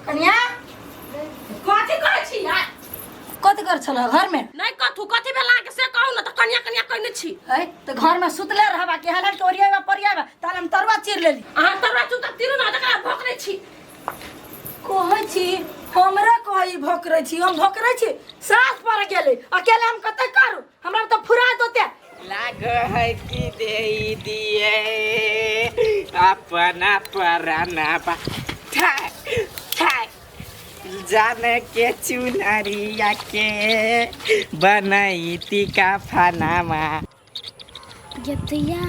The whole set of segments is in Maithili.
कनिया कथी करै छी आ कथी कर छल घर में? नहीं कथू कथी भेल अहाँके से कहू ने तऽ कनिया कनिया कहने छी। है तऽ घर में सुतले रहबा के हल के ओरियाबा परियाबा ताल हम तरुआ चीर लेली। अहाँ तरुआ चूर तऽ तीरू ने तकरा भोकरै छी। कहै छी हमरा कहै भोकरै छी, हम भोकरै छी सास पर गेलै अकेले हम कते करू, हमरा तऽ फुरा दोते। लाग है कि दे दिए अपना पराना बा ठाय ठाय जाने के चुनरिया के बनैती का फनामा। गेतैया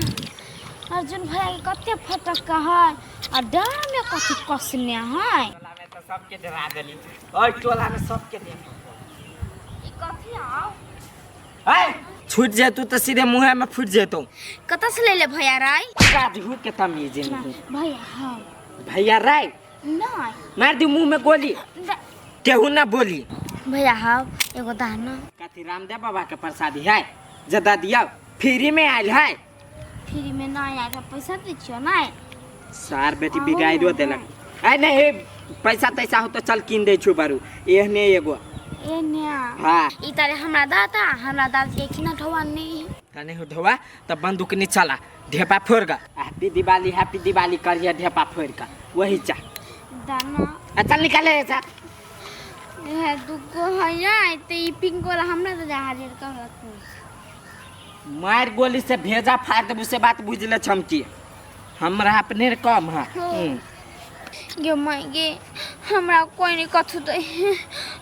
अर्जुन भैया के कते फटक्का है आ डाँड़ में कथी कसने है। टोला में तो सबके डरा देली, ओइ टोला में सबके दे। ई कथी आउ? ए छूट जेतू तो सीधे मुँह में फूट जेतौ। कतऽ से ले ले भैया राय? काजू के तमीज नहीं। भैया हाँ। भैया राय? नहीं। मार दी मुंह में गोली। केहू ना बोली। भैया हाँ एगो दाना। कथी रामदेव बाबा के प्रसादी है जदा दिया फ्री में आयल है। फ्री में ना आयल है, पैसा दै छियो ना। सार बेटी बिगाड़ियो देलक। ऐ नहीं पैसा तैसा हो तो चल किन दै छु बारू एहने एगो। एहने? हाँ। ई तारे हमरा दादा हमरा दादा के किना ढोवा नहीं। तने हो ढोवा तब बंदूक नहीं चला ढेपा फोड़ गा। हैप्पी दिवाली हैप्पी दिवाली करिए ढेपा फोड़ का वही चा। दाना। आ चल निकाले ऐसा। ये दुगो है या ते ई पिंक वाला हमरा दादा हाजिर कर रखो। मार गोली से भेजा फाड़ देबू से बात बुझले छमकी। हमरा अपने कम है। गे माय गे हमरा कोई नहीं कथू दे,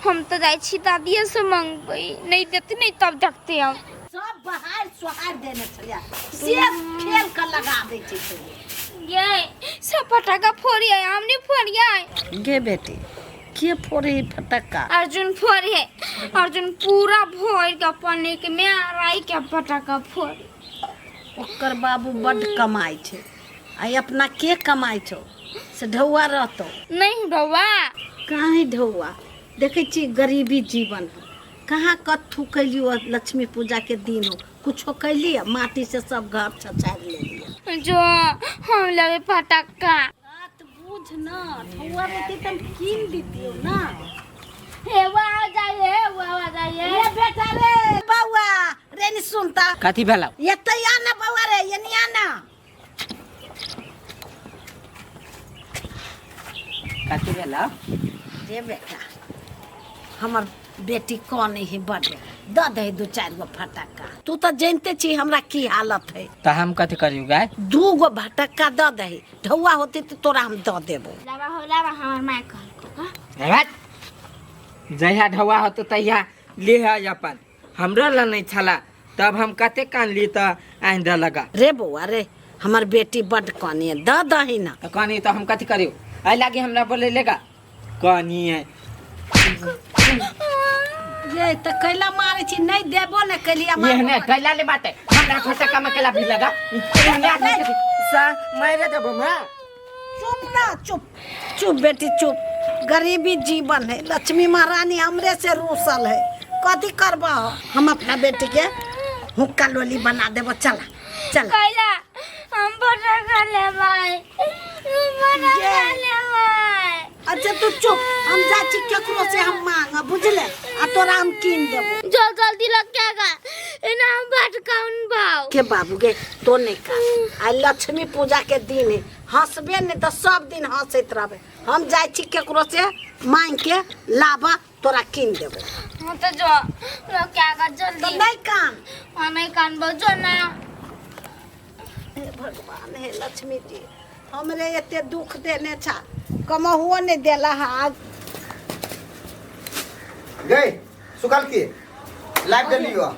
हम तो जाय छी दादीए से मंगबै, नहीं देते नहीं तब देखते हम। सब बहार सोहार देने छलिया से खेल के लगा दै छै। गे सब फटाका फोड़िए हम नहीं फोड़िए। गे बेटी के फोड़े फटाका? अर्जुन फोड़े, अर्जुन पूरा भोर के पन्ने के में राई के फटाका फोड़। ओकर बाबू बड कमाइ छै आ अपना के कमाइ छौ से ढौआ रहतौ। नहीं ढौआ। कहाँ ढौआ? देखै छी गरीबी जीवन है, कहाँ कत्थू कैलियो लक्ष्मी पूजा के दिन हो कुछो कैली माटी से सब घर छछारि लेलियै। जो हम लेबै फटाका। बात बुझ न, ढौआ रहती त हम कीन दितियौ ना। हे वाह जाइए वाह जाइए। रे बेटा रे बौआ रे नि सुनता। कथी भेलौ? एतै आ ना बौआ रे एनी आ ना। कथी भेलौ? रे बेटा हमर बेटी कने है बड द दे दू चार गो फटाका। तू तो जानते छी हमरा की हालत है। त हम कथी करियौ गाय? दू गो फटाका the they, ढौआ होते तो तोरा हम the देबो। लाबा हो लाबा हमर माय कहलको का। हट जहिया ढौआ होतो तहिया ले है अपन, हमरा ला नहीं छला तब हम कते कान ली त आइन दे लगा। रे बौआ रे हमर बेटी बड कनी है, the दही ना। त कनी त हम कथी करियौ? एहि लागी हमरा बोले लेगा कनी है। ये त कैला मारे छी नहीं देबो ने कैलिया मार। एहने कैला ले बाटे हमरा फटका में कैला भी लगा। एहने आदमी के सा मारे देबो मां। चुप ना चुप चुप बेटी चुप, गरीबी जीवन है, लक्ष्मी महारानी हमरे से रूसल है, कथी करबा हम अपना बेटी के हुक्का लोली बना देबो। चला चला। कैला हम फटका लेबै, फटका लेबै। अच्छा तू चुप, हम जा छी केकरो से हम मांग बुझले आ तोरा हम कीन देबो। जो जल्दी लग जाएगा एना हम फटकाउन भाव। के बाबू गे तो नहीं का आई लक्ष्मी पूजा के दिन है, हंसबे नहीं तो सब दिन हंसैत रहबे। हम जाय छी केकरो से मांग के लाबा तोरा कीन देबो। हाँ तो जो लग जाएगा जल्दी। तो नहीं कान। हाँ नहीं कान बो जो ना। हे भगवान हे लक्ष्मी जी हमरे एते दुख देने छा, कमहुओ नहीं देला हा आज। गई सुकल की लाइव दे लियो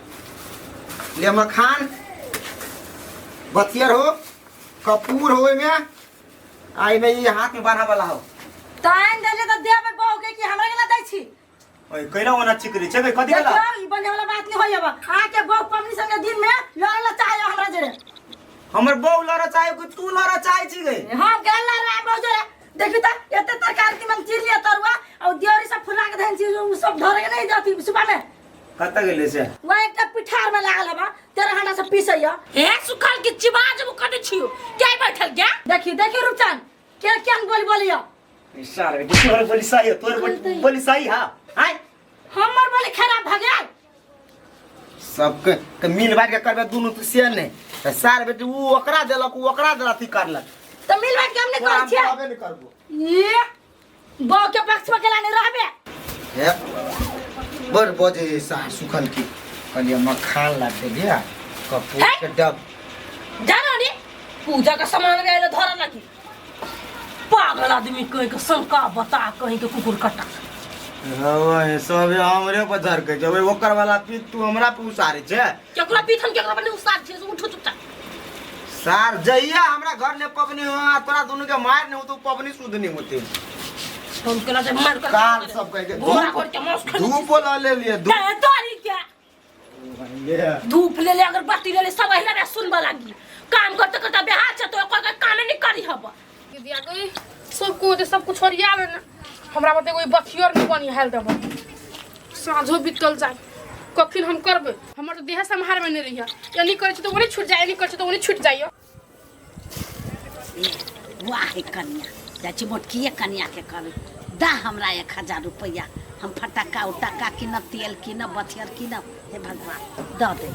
ले मखान बतियर हो कपूर हो में आई में ये हाथ में बांधा वाला हो। तान देले त देबे बहू के कि हमरा के ला दै छी। ओए कैला ओना चिकरी छै कथी वाला? देखियौ, ई बने वाला बात नहीं होय अब। अहाँ के बहू पबनी संगे दिन में लड़े ला चाहे हमरा जरे। हमर बहू लड़े चाहे कि तू लड़े चाहे छी गे? हम गेल लड़े बहू जरे। देखी त एते तरकारी तिमन चीर लिया तरुआ और दियोरी सब फुला के धन छी उ सब धरे के नहीं जाती सुबह में। कत गेले से? वह एकटा पिठार में लागल हबा तेरे हांडा से पीसैया। ए सुखल के चिबा जब कने छियो के बैठल गया? देखी देखी रूपचंद के केन बोली बोलियो। सार बेटी तोहर बोली सही हो, तोहर बोली सही हा आय हमर बोली खराब भ गेल सबके के मिल बाँट के करबे दुनू तू से नहीं त सार बेटी ऊ ओकरा देलक ऊ ओकरा देलक अथी करलक त मिल बाँट के हम नहीं तोरा करै हम छियै कहबे नहीं करबो ये बहू के पक्ष में केला नहीं रहबे हे बड़ बजे सार सुखल की कहलिए मखान ला देलिए कपूर के डब जानो नी पूजा का सामान गए धर लगी पागल आदमी कहीं के शंका बता कहीं के कुकुर कटा हवे सब हमरे पर धरके छै ओकर वाला पीत तू हमरा पे उसारे छै केकरो पीत हम केकरो पर नहीं उसार छै उठो चुपचाप सार जइया हमरा घर ने पबनी हो आ तोरा दुनू के मार नहीं हो तो पबनी शुद्ध नहीं होते हम केला से मार कर काल सब कह के घोड़ा घोड़ के मांस खा धूप ल ले लिए धूप तोरी के धूप ले ले अगरबत्ती ले ले सब अहिला रे सुनबा लागी काम करते करते बेहाल छै तो ओकर कामे नहीं करी हब दीदी गई सब को दे सब कुछ ओरिया ले ना हमरा बते कोई बथियर नहीं बनी हाल देब साँझो बीतल जाए कखिन हम करबे हमर तो देह सम्हार में नहीं रहिया यानी करै छी तो ओने छूट जाए यानी करै छी तो ओने छूट जाइए वाह हे कनिया जाइ छी मोटकिए कनियाके कहबै दा हमरा 1000 रुपैआ हम फटक्का उटक्का कीनब तेल कीनब बथियर कीनब हे भगवान दऽ दे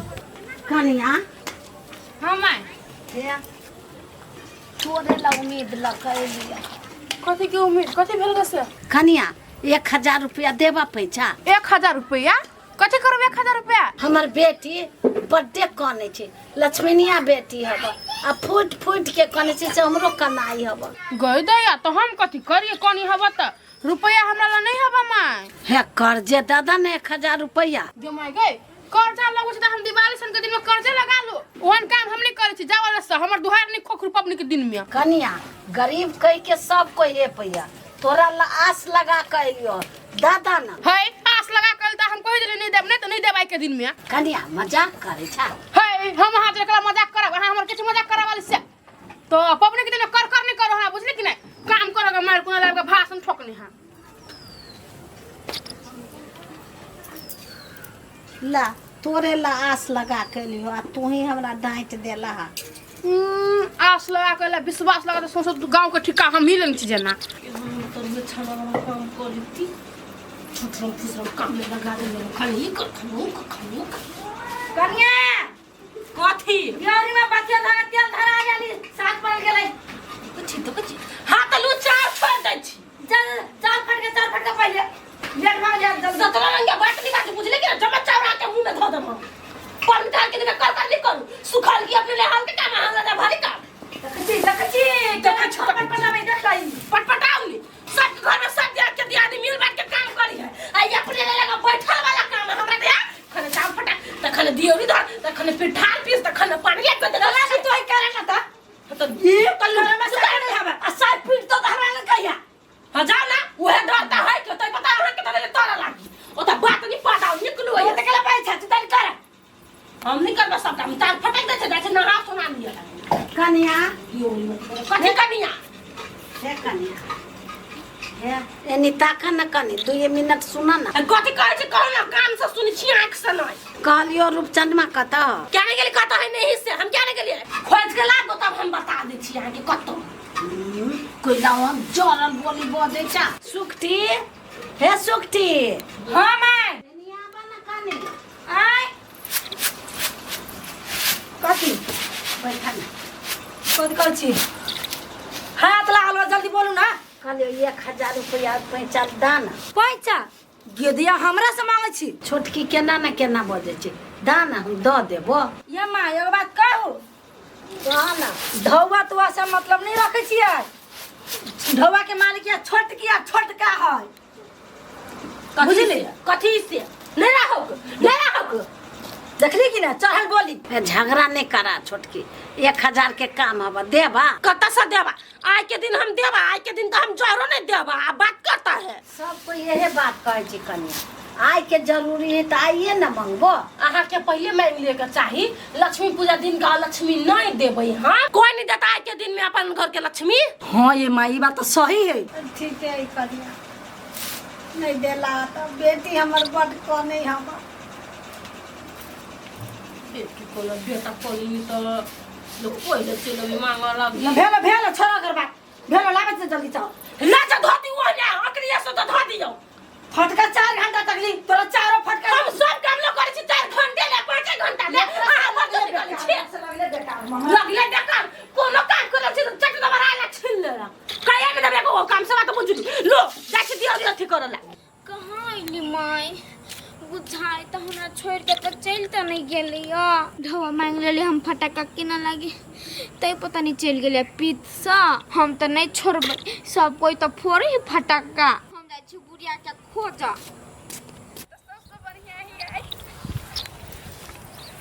कनिया हाँ माय हे तोरे ला उम्मीद लऽ कऽ एलियै कथी के उम्मीद कथी भेल से कनिया 1000 रुपैआ देबा पैसा 1000 रुपैआ कथी करब 1000 रुपैआ हमर बेटी बड्डे कनै छै लक्ष्मीनिया बेटी हब आ फूटि फूटि के कनै छै से हमरो कनाइ हब गई दैया तो हम कथी करिए कनी हब त रुपैआ हमरा ला नहीं हब माय हे कर्जे दऽ दऽ ने 1000 रुपैआ गे माय गई कर्जा लगै छै त हम दिवाली सन के दिन में कर्जे लगा लो ओहन काम हम नहीं करै छी जाओ वाला से हमर दुहार नहीं खोखरू पबनी के दिन में कनिया गरीब कह के सब कोई हे पैया तोरा ला आस लगा के एलियो दादा ना है आस लगा के त हम कहि देले नहीं देब नहीं त नहीं देब आइ के दिन में कनिया मजाक करे छा है हम अहाँ एकरा मजाक करब अहाँ हमर किछु मजाक करब वाली से तो पबनी के दिन में कर कर नहीं करो हाँ बुझली कि नहीं काम करोगे मार कोनो लाग के भाषण ठोकने हाँ ला तोरे ला आस लगा के एलियो आ तू ही हमरा डांट देला हा आस लगा के ला विश्वास लगा के सोचो गांव के ठिका हम ही लेने छी जेना तरुए छाना वाला काम कर लेती छुटरम फुसरम काम में लगा दे खाली ई कर खाली ऊ कर खाली ऊ कर कनिया कथी बिहारी में बच्चे धरा तेल धरा गेली साथ पड़ गेलै कुछ तो कुछ हां त लू चार छोड़ दै छी चल चार फटके पहिले लेट भाग जा जल्दी 17 रंग के बात नहीं बात बुझले कि जमा चावड़ा के मुंह में धो देब हम पर निकाल के देबे कर कर नहीं करू सुखल की अपने ले हाल के काम हाल ना भारी काम देखै देखै केना छटपट पटाबै देखै पटपटाउ नी सब घर में सब दिया के दिया मिल बांट के काम करी है आ ये अपने ले लगा बैठल वाला काम है हमरा दिया खने चावल फटा तखने दियोरी धर तखने पिठार पीस तखने पानी ले के दला से तो करे ना ता तो ये कल्लू में से नहीं हवा आ साइड पीट तो धरा ना कहिया हाँ जाओ ना वह डरता है कि तो पता है कि तने तोरा लागी ओ तो बात नहीं पता निकलू ओ है त केला पैसा तू कर हम नहीं करबे सब काम तार फटक दे छै जाइ छै नहा सोना लिअ कनिया कथी कनिया हे कनिया हे एनी ताका न कनी 2 मिनट सुन न कथी कहै छै कहू ना कान से सुनै छी आँख से नहीं कहलियो रूपचंदमा कतऽ क्या नहीं गेली कतऽ है नहीं से हम क्या नहीं गेलियै खोज के लाबो तब हम बता दै छी अहाँके कतऽ कोई लाओ जरल बोली बजै छ सुखटी हे सुखटी हां my एनी आबा न कनी आय कथी बैठा न कथी कहै छी हाथ लागल जल्दी बोलू ना कहलियो 1000 रुपया पैसा दान पैसा गेदिया हमरा से मांगे छी छोटकी केना न केना बजै छै दान हम दऽ देबो ये माँ एगो बात कहू कह न ढौआ तुआ से मतलब नहीं रखे छियै ढौआ के मालिक या छोटकी या छोटका है बुझली कथी से नहीं रहक नहीं रहक देखली कि ना चढ़ल बोली ए, झगड़ा नहीं करा छोटकी 1000 के काम हब देबा कतऽ से देबा आइ के दिन हम देबा आइ के दिन तो हम जरो नहीं देबा आ बात करता है सब कोई यही बात कहै छै कनिया आइ के जरूरी है तऽ आइए न मंगबो अहाँ के पहले मांग लिए के चाही लक्ष्मी पूजा दिन का लक्ष्मी नहीं देबै हाँ कोई नहीं देता आइ के दिन में अपन घर के लक्ष्मी हाँ ये माँ ई बात तो सही है ठीक है कनिया नहीं देला तऽ बेटी हमर बड कनै हमर बेटी कोनो बेटा कोनी तो लोग पहिले चलि मांगऽ लगी भेल भेल छोड़ा कर बात भेल लाबे से जल्दी चाहो ला जा धोती दियो। फटका 4 घंटा तक ली तोरा चारो फटका। हम सब काम लो करै छी 4 घंटे ले 5 घंटा ले अहाँ बड़ जल्दी करै छी। लगले बेकार मामा। लगले बेकार कोनो काम करै छी त चट दबरा ला छीन लेला कहिया में देबे को काम से बात बुझू लो जाइ छी दियो अथी करला। कहाँ अइली माय बुझाय त हमरा छोड़ के त चलि त नहीं गेली। ढौआ मांग लेली हम फटाका किना लागी तै पता नहीं चलि गेलै पीत सँ। हम त नहीं छोड़बै, सब कोई त फोड़े है फटाका। हम जाइ छी बुढ़िया के खोज। सबसे बढ़िया ही है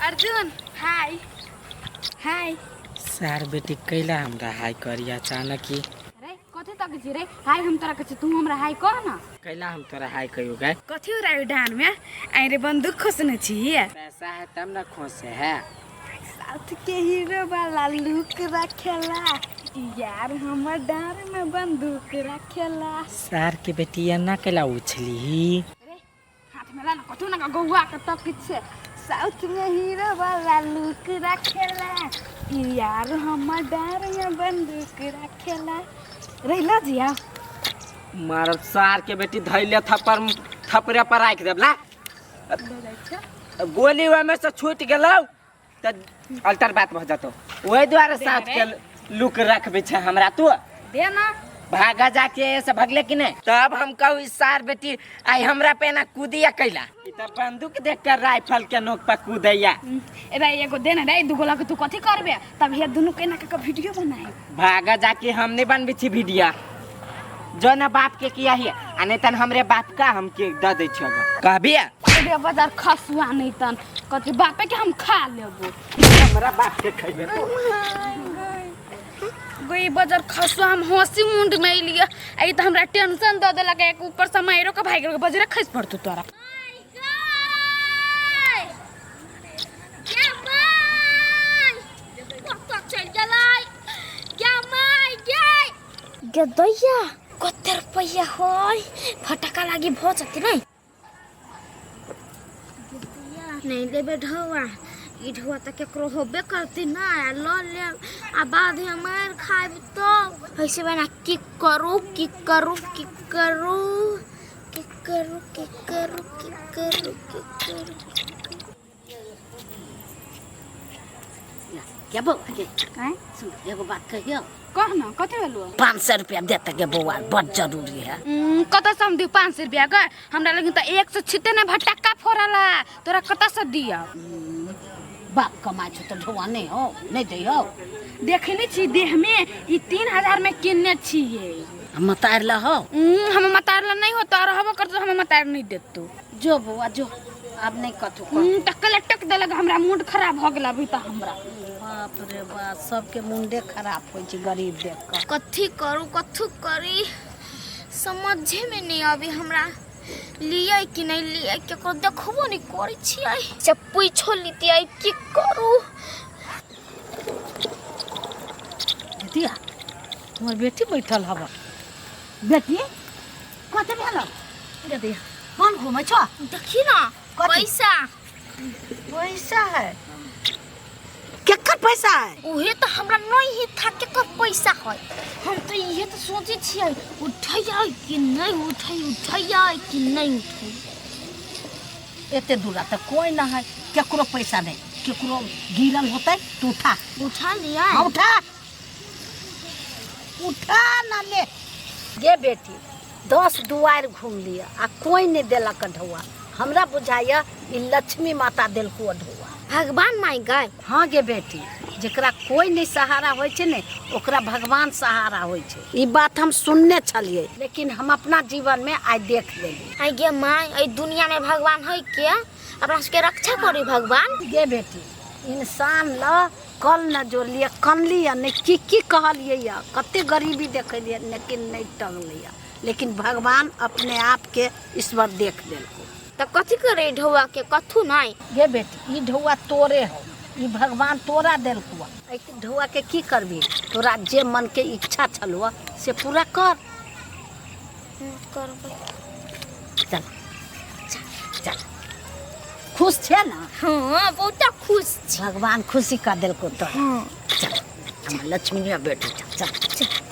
अर्जुन। हाय हाय। सार बेटी कैला हमरा हाय करी अचानक ही? अरे कथी तक छी रे हाय हम तोरा कहै छी तू हमरा हाय कह ना। कैला हम तोरा हाय कहियो गए? कथी हो रहा डान में आई रे बंदूक खोसने छी? पैसा है तब ना खोसे है। साउथ के हीरो वाला लुक रखेला यार हमर डार में बंदूक रखेला। सार के बेटी ना कैला उछली? अरे हाथ में ला ना कथू ना गौआ के तक छे। साउथ में हीरो वाला लुक रखेला यार हमर डार में बंदूक रखेला। रहिला जिया मारब सार के बेटी धैले थप्पड़ थपरे पर राखि देब ला। गोली ओहिमे से छूटि गेलौ त अल्टर बात भऽ जेतौ। ओहि दुआरे साथ के लुक रखबै छै हमरा तू दे ना भागा जाके से भगले कि नहीं तब हम कहू इस सार बेटी आई हमरा पे ना कूदिया कैला। ई त बंदूक देख कर राइफल के नोक पर कूदैया। ए भाई एगो दे ना रे दुगो लगे तू कथी करबे तब हे दुनू के ना के वीडियो बनाए। भागा जाके हम नहीं बनबै छी वीडियो जो ना बाप के किया ही आ नहीं तन हमरे बाप का हमके the they छियो कहबी। अरे बाजार खसुआ नहीं तन कथी बापे के हम खा लेबो। हमरा बाप के खइबे तू। गई बाजार खसुआ हम हंसी मुंड में अइलिए आ ई त हमरा टेंशन the देलक एक ऊपर से माइरो के भाग गेल बजरे खसि पड़तौ तोरा। गदैया कते रुपैया होय फटाका लागी भऽ जेतै नै? नहीं लेबे ढौआ, ई ढौआ तऽ केकरो होबे करतै ना, आ लऽ लेब आ बाद में मारि खायब तो ऐसे बना की करू की करू की करू की करू की करू की करू की करू। क्या बौआ के सुन एगो बात कहियो। कह ना कथी भेलो? 500 रुपया देते के बौआ बड़ जरूरी है। कतऽ से हम दियौ 500 रुपया गए? हमरा लगिन तऽ 100 छिते ने भटक्का फोड़ला तोरा कतऽ से दियौ? बाप कमाइ छौ तऽ ढौआ नहीं हो नहीं दैहो। देखने छी देह में ई 3000 में किनने छियै। हम मतार ल हो? हम मतार ल नहीं हो तो रहबो करतो हम मतार नहीं देतो। जो बौआ जो अब नहीं कथू कर। टक्कल टक देलक हमरा मूड खराब भ गेल अभी तऽ हमरा। बाप रे बाप सबके मुंडे खराब होइ छै गरीब देख कऽ। कथी करू कथू करी समझे में नहीं अभी हमरा लियै कि नहीं लियै केकरो देखबो नहीं करै छियै से पूछो लितियै की करू। बेटिया हमर बेटी बैठल हब। बेटी कथी भेल? बेटी कोन घूमै छौ? देखी ना पैसा। पैसा है? केकर पैसा है? उहे तो हमरा नहीं ही था केकर पैसा है। हम तो इहे तो सोचे छियै उठैयै कि नहीं उठै उठैयै कि नहीं उठै। एते दूरा त कोई ना है केकरो पैसा नहीं केकरो गिरल होतै तू उठा। उठा लिया। हाँ, उठा उठा ना ले। गे बेटी 10 दुआर घूम लिया आ कोई नहीं देलक ढौआ। हमरा बुझाइया ई लक्ष्मी माता देलको ढौआ। भगवान माय गए। हाँ गे बेटी जेकरा कोई नहीं सहारा होइ छै ने ओकरा भगवान सहारा होइ छै। ई बात हम सुनने छलियै लेकिन हम अपना जीवन में आइ देख लेली। आई गे माय एहि दुनिया में भगवान है के अपना सबके रक्षा करी भगवान। गे बेटी इंसान ल कल न जोड़लियै कनलियै नहीं की की कहलियै या कते गरीबी देखलियै लेकिन नहीं टंगलियै लेकिन भगवान अपने आप के ईश्वर देख देलको। त कथी करे ढौआ के कथू नहीं? गे बेटी ई ढौआ तोरे हो ई भगवान तोरा देलको। एहि ढौआ के की करबी तोरा जे मन के इच्छा छलुआ से पूरा कर। करबै। चल चल खुश छे ना? हाँ बहुत खुश छी। भगवान खुशी कर देलको तोरा। हाँ। चल हमर लक्ष्मी बेटी चल चल चल।